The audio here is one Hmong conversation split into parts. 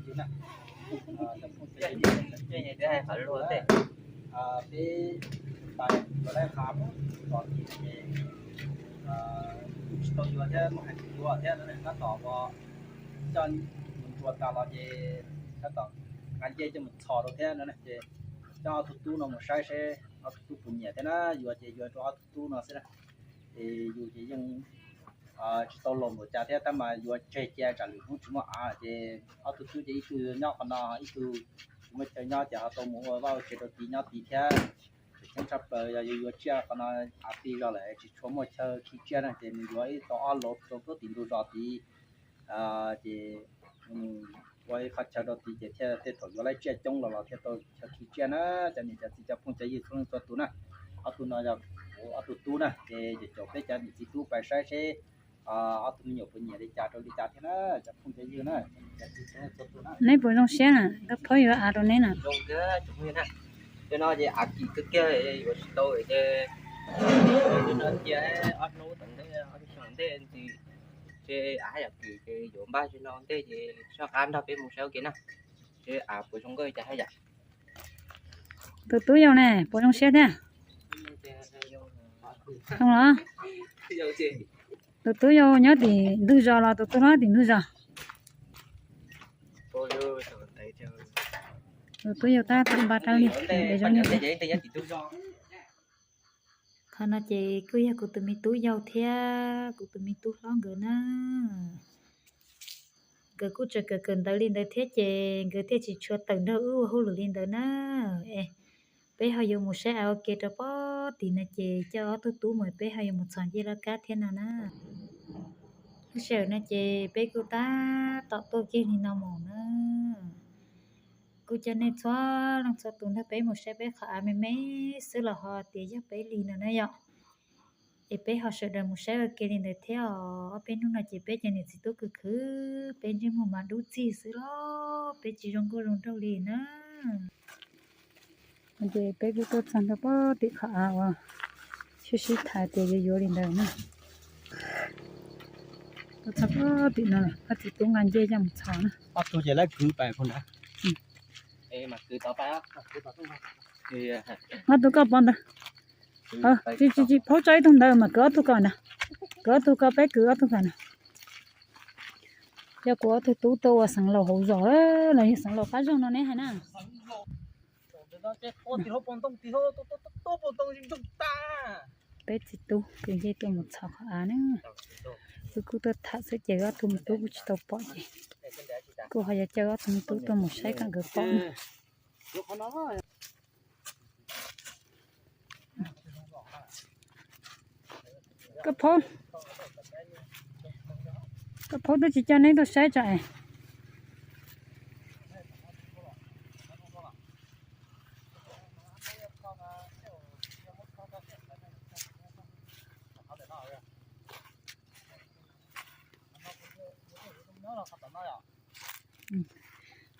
Peb tais yuav lawv qhav mus txog tid ces kuj tsis tau yuav thiab, muaj hais tias yuav thiab no, tab tom uas coj mus ntsuas tas los ces tab tom nqa ncej coj mus txhos rau thiab no ces coj ob tug tub no mus saib seb ob tug tub puas nyiam thiab na, yuav ces yuav rau ob tug tub no xwb na. Es yus ces yeej tsis tau laus npaum cas thiab tab mas yuav tseg cia tsam lwm hnub tsis muaj av ces ob tug tub ces ib tug nyob qhov no ib tug tsis muaj chaw nyob ces ho tau mus ua vaj ua tsev rau tid nyob tid thiab. Tseem ceeb tshaj plaws yog yuav yuav tsiaj qhov no av ti zog lawm tsis tshua muaj chaw khi tsiaj na ces nws yuav ib tau ob lub rau puag tim ntug zos tid ces ua ib qhov chaw rau tid ces thiaj tej thaum yuav lawv tsiaj coob los los thiaj tau chaw khi tsiaj na. Cov niam cov txiv cov phooj cov ywg txhua leej txhua tus na, ob tug no yog kuv ob tug tub na ces caum caum peb cov niam txiv tub pais saib seb ob tug me nyuam puas nyiam li cas rau li cas thiab na, cov phooj cov ywg na. Neb puas zoo siab na, koj phob yuav av rau neb na? Zoo kawg, cov phooj ywg na. Cov no ces av kim kawg kiag yuav tsis tau ces no cia ob hnub tom ntej ob lub xyoo tom ntej ntxiv ces av haj yam kim ces yuav npaj tsis no ntej ces soj qab nrog peb mus saib ua ke na. Seb av puas zoo nkauj li cas haj yam. Tus tub yau ne puas zoo siab thiab? Zoo los? Tus tub yau nyob tim ntug zos los tus tub hlob tim ntug zos? Tus tub yau tab tom npaj rab liag zoo li. Qhov no ces kuj yog kuv tus me tub yau thiab kuv tus me tub hlob nkawd na. Nkawd kuj tseem kawm kawm ntawv li ntawd thiab ces nkawd thiaj tsis tshua tawm nrog wb ua hauj lwm li ntawd na. Es peb ho yuav mus saib av ua ke rau pob tim no ces coj ob tug tub mus peb ho yuav mus txhos ncej laj kab thiab no na. Lub sij hawm no ces peb kuj tab tom tuaj kiag li no mus na. Kuj coj nej txhua leej txhua tus nrog peb mus saib peb qhov av me me xwb los ho tias yog peb li no na yom. Es peb ho sawv daws mus saib ua ke li ntawd thiab os. Ob peb hnub no ces peb cov niam txiv tub khwv khwv, peb ntsej muag mas dub txig xwb los peb tsis zoo nkauj zoo nraug li na. Ces peb kuj tuaj txog nrog pob tim qhov av uas sib sib tham tias yuav yuav li ntawd na. Tuaj txog pob tim no, ob txiv tub nqa ncej coj mus txhos na. Ob tug ces lawv kwv pais pem nrad. Ob tug koj pov ntawd. Tsis tsis tsis, phaub tso ib tug ntawd mas kwv ob tug ko ntag. Kwv ob tug ko, peb kwv ob tug ko na. Yog kuv ob tug tub tuaj ua xeev laus hauv zos los yog xeev laus qab zos no neb hais na. Peb txiv tub kwv ncej tuaj mus txhos qhov av na. Wb kuj tuaj tham xwb ces ob tug me tub kuj tsis tau pom ces kuj ho yuav coj ob tug me tub tuaj mus saib kom nkawd pom na. Koj phaub, koj phaub twb tsis coj neb tuaj saib tso es.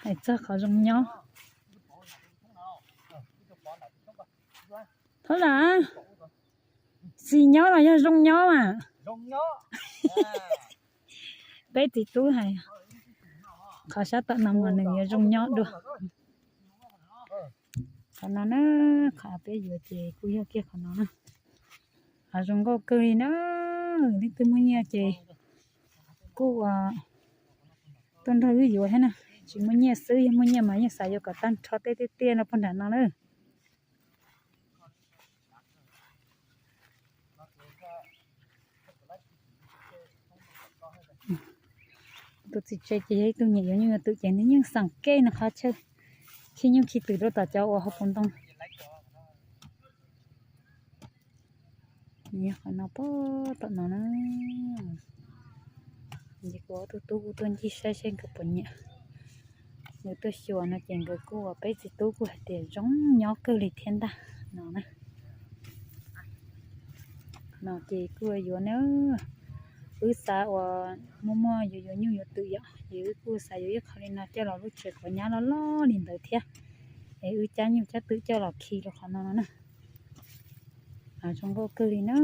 Hais txog qhov zoo nyob. Thov lam, xis nyob los yog zoo nyob mas? Peb txiv tub hais, qhov sab tom no mas nws yuav zoo nyob dua. Qhov no na, qhov peb yuav ces kuj yog kiag qhov no na. Qhov zoo nkauj kawg li na, leej twg muaj nyiaj ces kuj tuaj nrog wb yuav thiab na. Tsis muaj nyiaj xwb, yog muaj nyiaj mas yeej xav yuav kom tag nrho tej tiaj tiaj no puag nram no na. Tus txiv tsev ces yog ib tug nyiam yuav nyuj yuav twm ces nws yeej xeem kev nws qhov chaw khi nyuj khi twm rau tom cov uas hauv paus ntoo. Nyob qhov no puag tom no na. Ces kuv ob tug tub kuj tuaj ncig saib seb nkawd puas nyiam. Nkawd tuaj xyuas no ces nkawd kuj, peb txiv tub kuj hais tias zoo nyob kawg li thiab ntag no na. No ces kuj yuav na, wb xav uas muaj muaj yuav yuav nyuj yuav twm yom, ces wb kuj xav yuav ib qho li no coj los lub tsev quav nyab loj loj li ntawd thiab. Es wb cab nyuj cab twm coj los khi rau qhov no no na. Zoo nkauj kawg li na.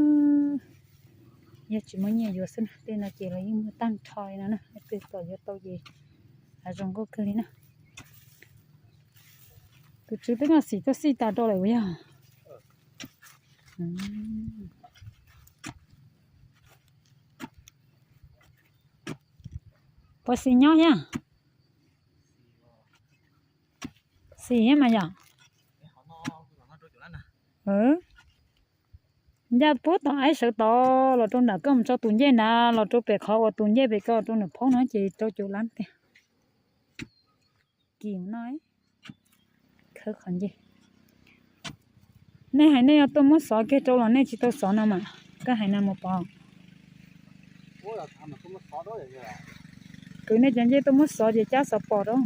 Yog tsis muaj nyiaj yuav xwb na, tej no ces los yeej muaj tag nrho li no na, leej twg kom yuav tau ces Zoo nkauj kawg li na. Tus tswv twb noj xim tuaj xij tas rau lawm uas yog. Puas xis nyob thiab? Xis thiab mas yom. Ncaj puag tom aib sawv tod los rau nram koj mus tso tus ncej na, los rau pem qhov uas tus ncej pem koj rau nram phaub no ces rau caum lab tiag. Kim no, khawb qhov ncej. Nej hais nej yuav tuaj muab xov kiag rau los nej tsis tau xov no mas, koj hais no mus pom. Kwv nej cov ncej tuaj muab xov ces cab xov pom rau.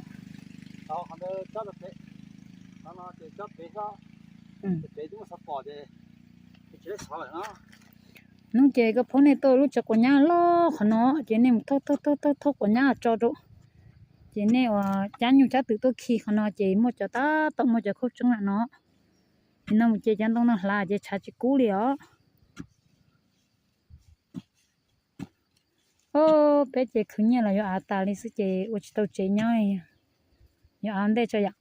Hnub ces koj phob nej tuaj lub tsev quav nyab loj qhov no ces nej mus thauj thauj thauj thauj quav nyab tso rau. Ces nej ua cab nyuj cab twm tuaj khi qhov no ces muaj cov tab tom muaj cov khaub tseeb lam no. Ces no mus ces cov ntoo no hlav ces tshav tsis kub li os. Peb ces khwv nyiaj los yuav av tas li xwb ces ua tsis tau tsev nyob, yuav av ntej tso yom.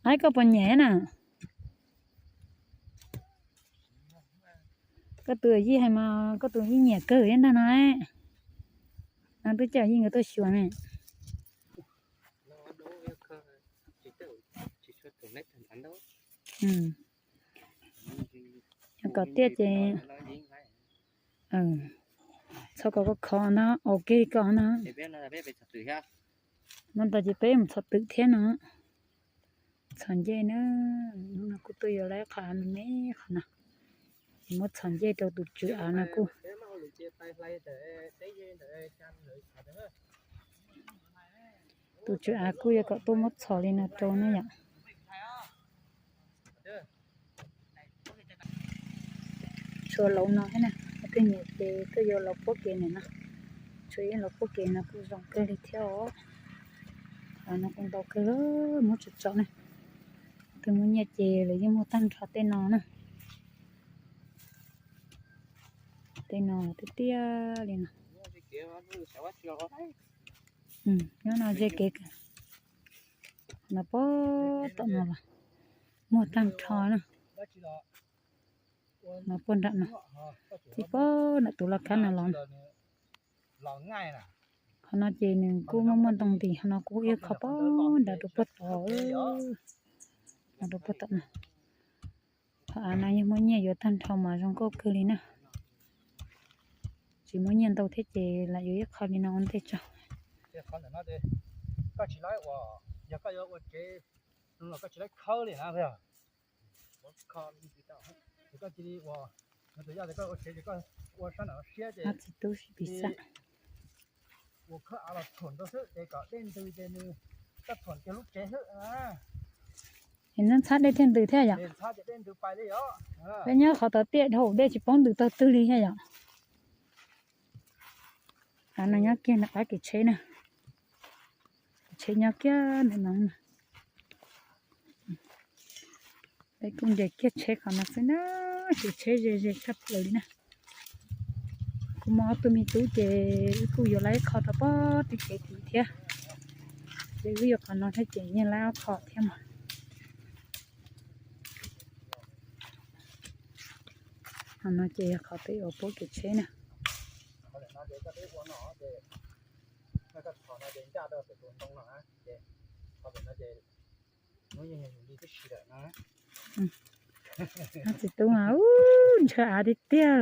Aib, koj puas nyiam na? Koj tus yij hais mas koj tus yij nyiam kawg thiab ntag no. No twb coj yij nkawd tuaj xyuas ne. Kom tiaj ces txhob kom koj khov no, ua kiag koj no. Hnub no ces peb mus txhom twm thiab no. Txhom ncej na, hnub no kuj tuaj yuav lawv qhov av me me qhov no. Ces muab txhom ncej rau tus tswv av no kuj. Tus tswv av kuj yuav kom tuaj muab txhom li no rau ne yom. Tshuav lauv no thiab na, tej nyiam ces tuaj yuav lauv puab kev ntawm no. Tshuav ib lauv puab kev no kuj zoo kawg li thiab os. Lauv no kuj ntau kawg, muab tso tso na. Tus muaj nyiaj ces lawv yeej muag tag nrho tej no na. Tej no tiaj tiaj li no. Nyob no ze kev, no puag tom no los muag tag nrho na. No puag nram no, txij puag nram tus laj kab no los. Qhov no ces nws kuj muaj muaj ntoo ntim, qhov no kuj ib qho puag nrad rau puag tod, nrad rau puag tom no. Qhov av no yog muaj nyiaj yuav tag nrho mas zoo nkauj kawg li na. Tsis muaj nyiaj ntau thiab ces lam yuav ib qho li no ua ntej tso. Txiv tub sib piv xav. Es nws ntxhab dej thiaj ntws thiab yom. Peb nyob qhov tod tiaj dhau, dej tsis paub ntws tog twg li thiab yom. Av no nyob kiag ntawm qab kev tsheb na. Tsheb nyob kiag ntawm no. Peb kuj nres kiag tsheb qhov no xwb na, ces tsheb ze ze tshaj plaws li na. Kuv muaj ob tug me tub ces wb kuj yuav lawv ib qho rau puag tim kev tid thiab. Ces wb yuav qhov no thiab ces yeej lawv ob qho thiab mas. Qhov no ces yog qhov peb yuav puab kev tsheb na. Txiv tub mas ub, ntshaw av tiag tiag.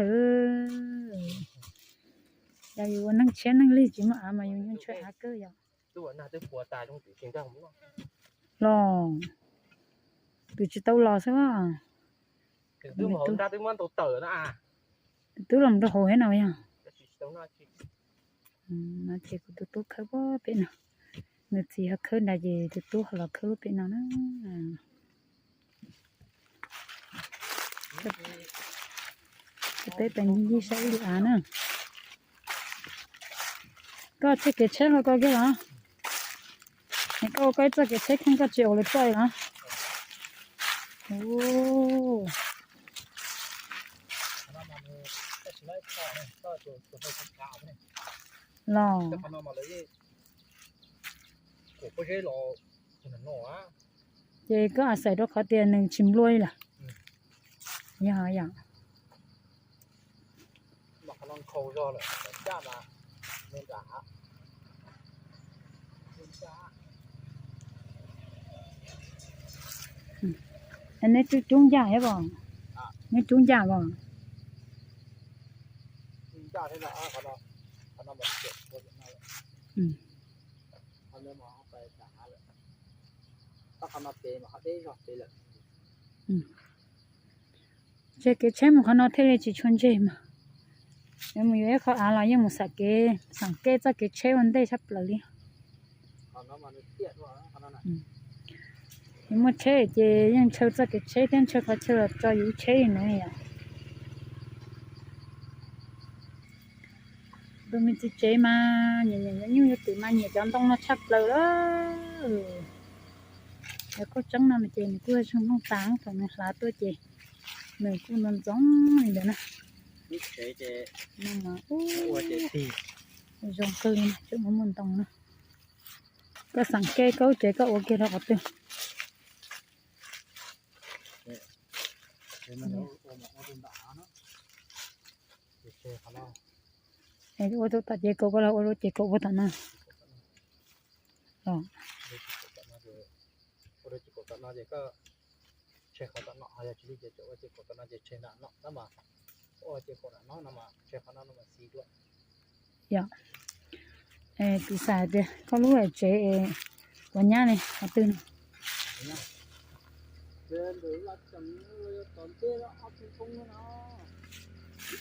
Yog yus ua neeg tshiab neeg lig tsis muaj av mas yus yeej ntshaw av kawg yom. Los, tus tsis tau los xwb. Tus tub los rau hauv thiab no yog. No ces kuv tus tub khawb puag pem no. Nws txiv ho khawb nrad ces tus tub ho los khawb lub pem no na. Peb pes ncig saib ib lub av na. Koj txoj kev tsheb ho koj kiag los? Es koj ua koj ib txoj kev tsheb kheej koj tsis ua lawv txoj los? Los ces koj a xais rau qhov tias nws tsis nplua li lawm. Yog yom. Neb cub cub ncaj thiab os? Neb cub ncaj os? Tseg kev tsheb mus qhov no thiaj li tsis tshua ntseg mas. Yuav mus yuav ib qho av los yeej mus xam kev, xam kev txoj kev tsheb ua ntej tshaj plaws li. Yus muaj tsheb ces yeej ntshaw txoj kev tsheb thiab ntshaw qhov chaw los tso yus tsheb li na yom. Tus me txiv tsev mas nyiam nyiam yuav nyuj yuav twm mas nyiam cov ntoo no tshaj plaws lawm. Cov khaub tseeb no ces nws kuj yog zeeg Hmoob tas thaum nws hlav tuaj ces nws kuj ntxoov ntxoov li ntawd na. Zoo kawg li tseem muaj muaj ntoo na. Koj xeem kev koj lub tsev koj ua kiag rau qhov twg? Ua rau tom ces kaum koj los ua rau ces kaum puag tom no los. Yog, tus xav tias koj lub tsev es kuv nyab ne qhov twg no?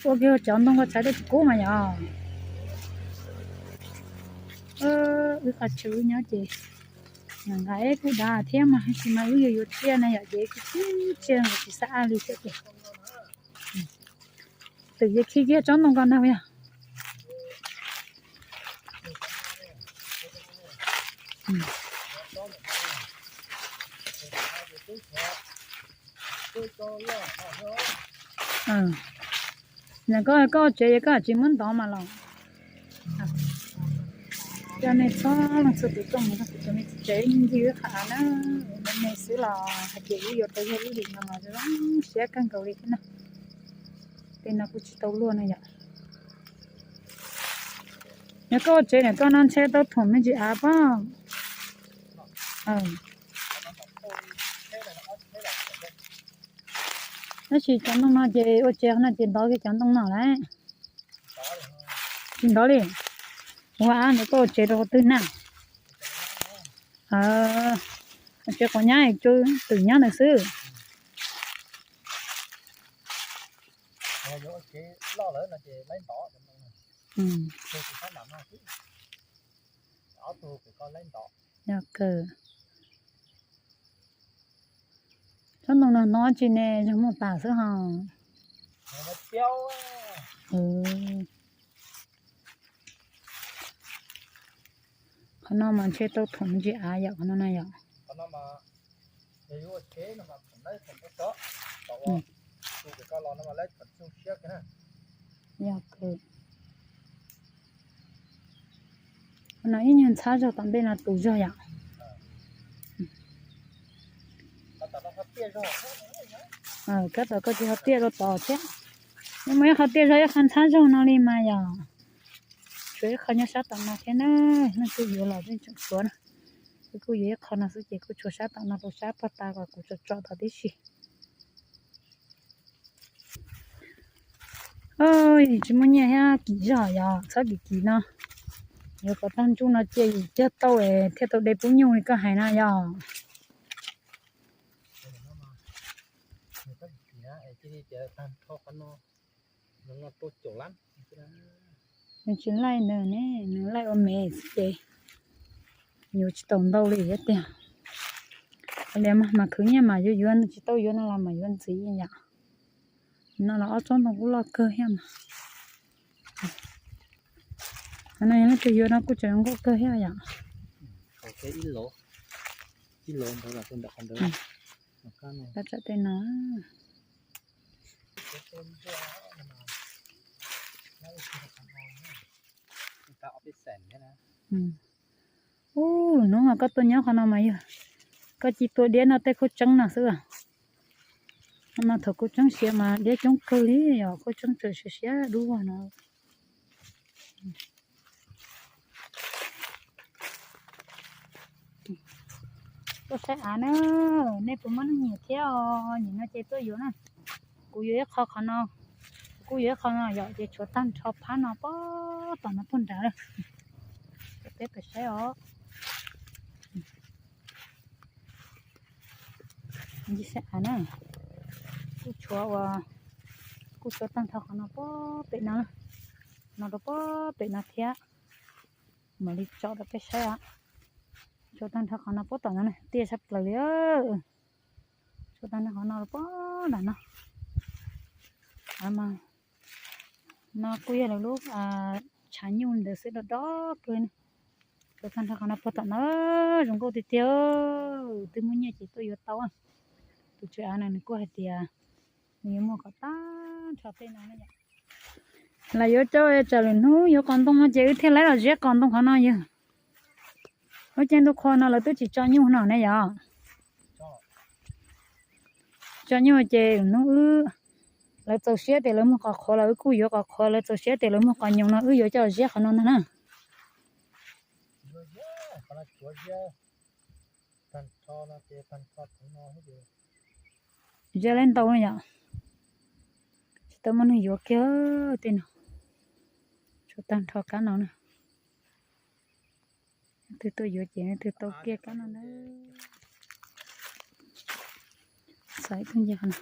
Ua kiag cov ntoo koj txhais dej tsis kub mas yom. Wb qhov chaw wb nyob ces nqa nqa ib kuj dav thiab mas tab sis mas wb yuav yuav tiaj na yom, ces kuj tib tsia tsis xav ab li thiab ces twm yeej khi kiag tsob ntoo ko ntag yog. Nws koj koj tsev es koj tsis muab ntov mas los. Coj nej txhua leej txhua tus tuaj mus, kuv tus me txiv tsev ncig wb qhov av na, me me xwb los hais tias wb yuav tau yog ib lim no mas zoo siab kawg nkaus li thiab na. Tej no kuj tsis tau luaj na yom. Nws koj ua tsev nws koj no ntshe tau thoom me ntsis av pob. Tab sis cov ntoo no ces ua tsev qhov no ces ntov kiag cov ntoo no lawm. Tsis ntov li. Ua av nws koj ua tsev rau qhov twg na? Ua tsev quav nyab, twm nyab ntawd xwb. Yog kawg. Tsob ntoo no hnov tsis ne, yog muaj tas xwb hos. Qhov no mas ntshe tau thoom ntsis av yom, qhov no na yom. Yog kawg. Qhov no ib nyuag ntxhab zog tom ntej no tus zog yom. Kab tom koj tsis ho tiaj rau tod thiab. Nws muaj ib qho tiaj zog ib qho ntxhab zog no li mas yom. Tshuav ib qho nyob sab tom no thiab na, leej twg yuav los yeej tseem tshuav na. Wb kuj yuav ib qho no xwb ces kuj tshuav sab tom no rau sab puag ta kom kuv tsom tsom tod tib si. Tsis muaj nyiaj thiab kim zog yom, txhob kim kim no. Yuav kom tag ntsuj no cia yus cog tau thiaj tau de pub nyuj li koj hais na yom. Nws tsis laij ntawd ne, nws laij ua me xwb ces yuav tsis tau ntau li thiab tiag. Li mas khwv nyiaj mas yuav yuav, tsis tau yuav no los mas yuav ntxiv yom. No los ob tsob ntoo kuj loj kawg thiab mas. Qhov no yog leej twg yuav no kuj tseem zoo nkauj kawg thiab yom. Ib lo ntawd los ntawd. Kab tsam tej no. Ub, hnub no koj tuaj nyob qhov no mas yog koj cia tua diab noj tej khaub tseeb no xwb. No thaum khaub tseeb siav mas diab coob kawg li, yog khaub tseeb tseem siav siav dub no. Tuaj saib av na, nej puas muaj neeg nyiam thiab os? Nim no ces tuaj yuav na. Kuv yuav ib qho qhov no, kuv kuj yuav ib qho no yom, ces tshuav tag nrho phab no pob tom no puag nrad lawm. Peb pem saib os. Saib av na, kuj tshuav uas, kuj tshuav tag nrho qhov no pob pem no, no rau pob pem no thiab. Mam li tso rau peb saib os. Tshuav tag nrho qhov no pob tom no na, tiaj sab plaws li. Tshuav tag nrho qhov no rau pob nram no. Av mas no kuj yog lawv lub tshav nyuj ntawd xwb, dob dob kawg. Tshuav tag nrho qhov no puag tom no, zoo nkauj tiag tiag. Twb muaj nyiaj ces tuaj yuav tau. Tus tswv av no nws kuj hais tias nws yuav muag kom tag nrho tej no na yom. Lam yuav coj tsam lwm hnub yuav qos ntoo no ces wb thiaj laib los ziab qos ntoo qhov no yog. Lub caij ntuj qhua no lawv twb tsis tso nyuj no ne yom. Tso nyuj ces lwm hnub wb, lawv txaus siab tias lawv muag qos qhuav los wb kuj yuav qos qhuav, lawv txaus siab tias lawv muag qos nyoos no wb yuav coj los ziab qhov no ntag na. Ziab lawm ntau yom. Tsis tau muaj neeg yuav kiag tej no. Tshuav tag nrho kab no na. Twg tuaj yuav ces twg tau kiag kab no na. Xov ib tug ncej qhov no.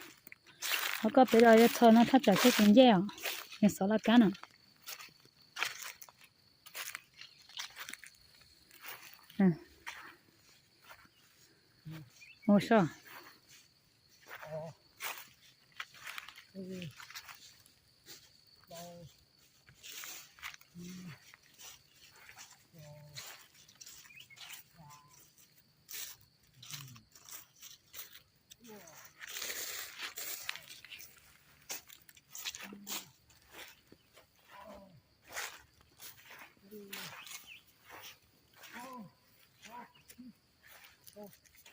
Qhov koj pem los yuav txhos no thaj tsam tej tus ncej os, yog xov laj kab no. Ua soj.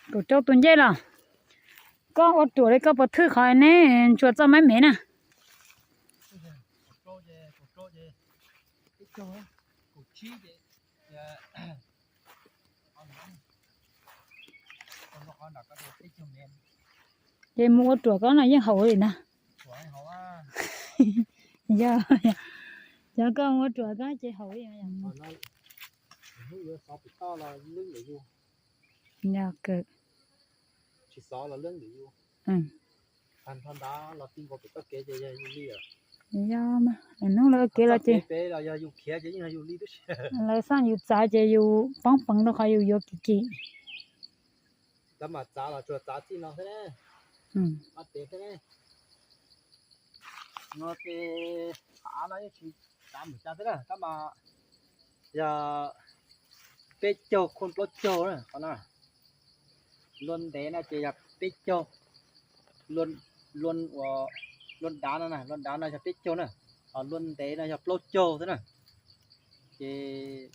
Kaum rau tus ncej los? Koj ua ruam li koj puas thwj qhov neb ntsuas txoj mab mev na? Ces mus ua ruam koj no yeej haum li ntag. Yog, yog koj mus ua ruam koj ces haum li. Yog kawg. Yog mas, hnub lawv kev los ces lawv xaj yus txav ces yus poob peev rau qhov yus yuav kim kim. Tab mas txav los tsuas txav txij no xwb ne. Tab tes xwb ne. No ces av no yeej tsis txav mus cas xwb na, tab mas yog peb caug khuam plaub caug na qhov no. Luaj ntev no ces yog peb caug, luaj, luaj dav no na, luaj dav no yog peb caug na, ho luaj ntev no yog plaub caug xwb na. Ces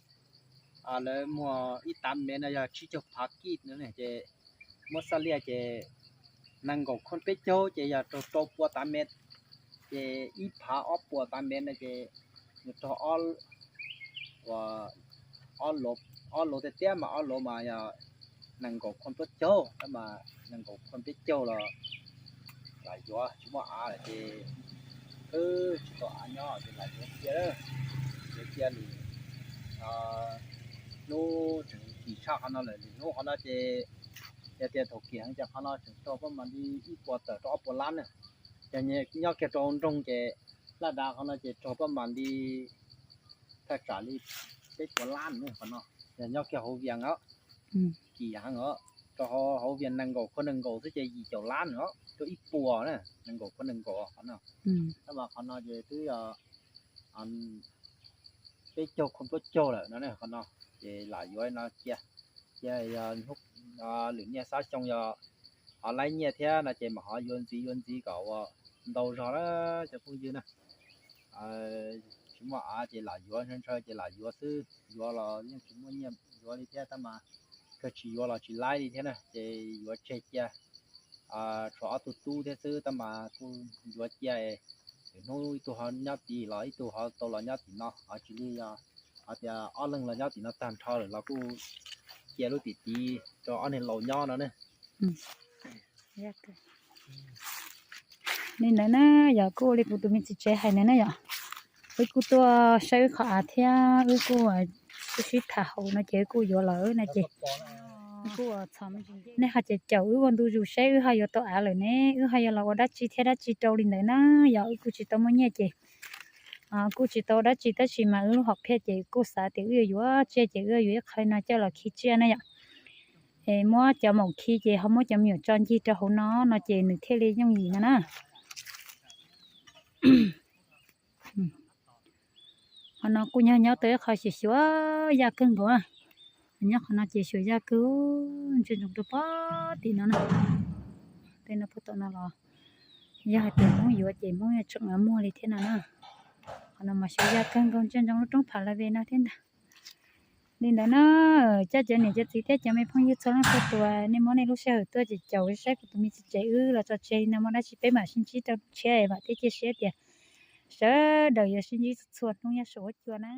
lawv muag ib tav mev no yog tsib caug phav kij no ne, ces muab xaj liaj ces nees nkaum khuam peb caug ces yog raug rau pua tav mev, ces ib phav ob puas tav mev no ces nws raug ob, ob luv tiag tiag mas ob luv mas yog nees nkaum khuam plaub caug, tab mas nees nkaum khuam peb caug los lam yuav tsis muaj av lawm ces wb tsis tau av nyob ces lam yuav cia, yuav cia lwm hnub tseem kim tshaj qhov no lawm, lwm hnub qhov no ces yog tias thaum kim heev ces qhov no tseem raug pab mas li ib puas tawm rau ob puas lab na. Yog nyob kiag rau nroog ces laj dav qhov no ces raug pab mas li thaj tsam li peb puas lab qhov no. Yog nyob kiag hauv Vias os, kim heev os, rau hauv Vias nees nkaum khuam nees nkaum xwb ces yim caum lab os, rau ib puas na, nees nkaum khuam nees nkaum qhov no. Tab mas qhov no ces twb yog peb caug khuam plaub caug lawm no qhov no, ces lam yuav no cia, cia yog lwm niaj xab xyoo yog ho laib nyiaj thiab no ces mam ho yuav ntxiv yuav ntxiv kom ua ntau zog na cov phooj ywg na. Tsis Tsis muaj av ces lam yuav ntshaw ntshaw ces lam yuav xwb, yuav los yeej tsis muaj nyiaj yuav li thiab tab mas kawg tsis yuav los tsis laib li thiab na ces yuav tseg cia. Tshuav ob tug tub thiab xwb tab mas kuj yuav cia, hnub ib tug ho nyob tim los ib tug ho tau los nyob tim no, ho tsis li yog hais tias ob leeg los nyob tim no tag nrho lawm los kuj cia lub tim tid rau ob niag laus nyob no ne. Li ntawd na, yog kuj ua li kuv tus me txiv tsev hais ntawd na yom, wb kuj tuaj saib wb qhov av thiab wb kuj sib sib tham hauv no ces wb kuj yuav lawm na ces kuj nej ho ces caum wb ua ntu zus seb wb ho yuav tau av lawm ne, wb ho yuav los ua dab tsi thiab dab tsi rau li ntawd na. Yog wb kuj tsis tau muaj nyiaj ces kuj tsis tau dab tsi tab sis mas wb lub hom phiaj ces kuj xav tias wb yuav yuav tsiaj ces wb yuav ib qho no coj los khi tsiaj na yom. Es muab cov maum khi ces ho muab cov me nyuam tso ncig rau hauv no no ces nws thiaj li yooj yim no na. Qhov no kuj nyob nyob tau ib qho xyuas xyuas yaj kawg nkaus. Nyob qhov no ces xyuas yaj kawg, ntsia ntsoov rau pem tim no na. Tej no puag tom no los yog hais tias Hmoob yuav ces Hmoob tseem muag li thiab no na. Qhov no mas xyuas yaj kawg nkaus, ntsia ntsoov lub roob phav la ve no thiab ntag. Li ntawd na, coj cov niam cov txiv thiab cov me phooj ywg txhua leej txhua tus, nej muab nej lub sij hawm tuaj ces caum saib kuv tus me txiv tsev wb los tso tseg li no, muaj dab tsi peb mam sib ntsib rau tsiab, vam thiab cia siab tias sawv daws yuav sib ntsib txhua hnub nyob saum huab cua na.